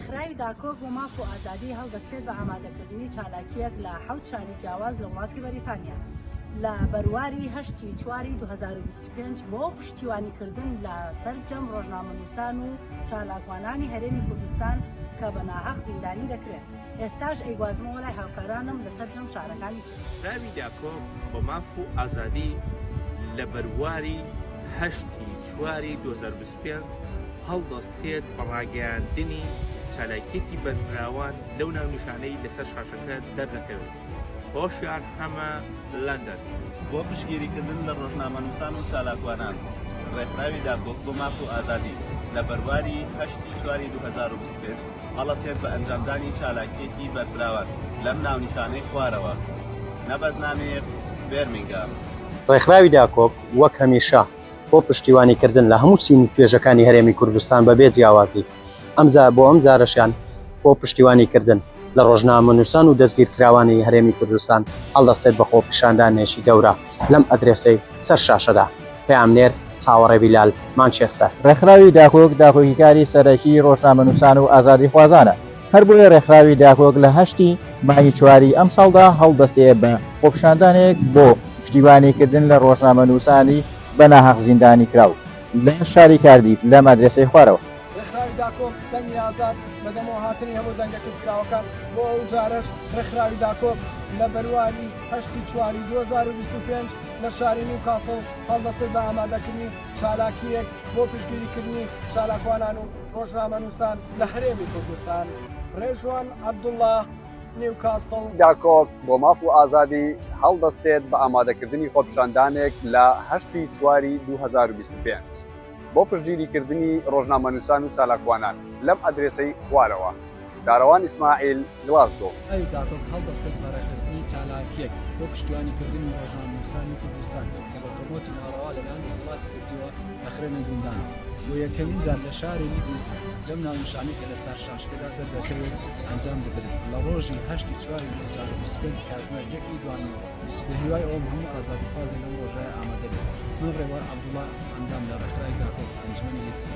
ڕێکخراوی داکۆک بۆ ماف و ئازادی هەڵدەستێت بە ئامادەکردنی چالاکییەک لە حەوت شاری جیاواز لە وڵاتی بەریتانیا لە بەرواری هەشتی چواری 2025 بۆ پشتیوانیکردن لە سەرجەم ڕۆژنامەنووسان و چالاکوانانی هەرێمی کوردستان کە بە ناهەق زیندانی دەکرێن. ئێستاش ئەیگوازمەوە لای هاوکارانم لە سەرجەم شارەکانی ڕێکخراوی داکۆک بۆ ماف و ئازادی لە بەرواری هەشت ی چواری 2025 هەڵدەستێت بە ڕاگەیاندنی چالاکییەکی بەرفراوان لەو ناونیشانەی لەسەر شاشەکە دەردەکەوێت. هۆشیار حەمە، لەندەن. بۆ پشتگیریکردن لە ڕۆژنامەنووسان و چالاکوانان، ڕێکخراوی داکۆک بۆ ماف و ئازادی لە بەرواری هەشت ی چواری 2025 هەڵەسێت بە ئەنجامدانی چالاکییەکی بەرفراوان لەم ناونیشانەی خوارەوە، نەبەز نامیق، بێرمینگام. ڕێکخراوی داکۆک وەک هەمیشە بۆ پشتیوانیکردن لە هەموو چین و توێژەکانی هەرێمی کوردستان بە بێ جیاوازی ئەمجا بۆ ئەم جارەشیان بۆ پشتیوانیکردن لە ڕۆژنامەنووسان و دەستگیرکراوانی هەرێمی کوردستان هەڵدەستێت بە خۆپیشاندانێکی گەورە لەم ئەدرێسەی سەر شاشەدا. پەیامنێر، چاوەڕێ بیلال، مانچێستەر. ڕێکخراوی داکۆک داکۆکیکاری سەرەکیی ڕۆژنامەنووسان و ئازادیخوازانە، هەربۆیە ڕێکخراوی داکۆک لە هەشتی مانگی چواری ئەمساڵدا هەڵدەستێ بە خۆپیشاندانێک بۆ پشتیوانیکردن لە ڕۆژنامەنووسانی بە ناهەق زیندانیکراو لە شاری کاردیف لەم ئەدرێسەی خوارەوە. ڕێکخراوی داکۆک، دەنگی ئازاد، بەدەمەوە هاتنی هەموو دەنگە کپکراوەکان، بۆ ئەو جارەش ڕێکخراوی داکۆک لە بەرواری هەشتی چواری 2025 لە شاری نیوکاسڵ هەڵدەستێت بە ئامادەکردنی چالاکییەک بۆ پشتگیریکردنی چالاکوانان و ڕۆژنامەنووسان لە هەرێمی کوردستان. ڕێژوان عەبدوڵڵا، نیوکاستڵ. داکۆک بۆ ماف و ئازادی هەڵدەستێت بە ئامادەکردنی خۆپیشاندانێک لە هەشتی چواری 2025 بۆ پشتگیریکردنی ڕۆژنامەنووسان و چالاکوانان لەم ئەدرێسەی خوارەوە، کاروان ئیسماعیل، گڵاسگۆ. ئەوی داکۆک هەڵدەستێت بە ڕێکخستنی چالاکییەک بۆ پشتیوانیکردنی ڕۆژنامەنووسانی کوردستان کە بە تۆمەتی ناڕەوا لەلایەن دەسەڵاتی کوردییەوە دەخرێنە زیندانەوە. بۆ یەکەمین جار لە شاری لیدز لەم ناونیشانەی کە لە سەر شاشەکەدا دەردەکەوێت ئەنجام دەدرێت لە ڕۆژی هەشتی چواری 2025 کاتژمێر یەک ی دوانیوەڕۆ. بە هیوای ئەوەم هەموو ئازادیخوازێک لەم ڕۆژەیا ئامادە بێت. من ڕێوار عەبدوڵا ئەندام لە ڕێکخراوی داکۆک ئەنجومەنی لیدز.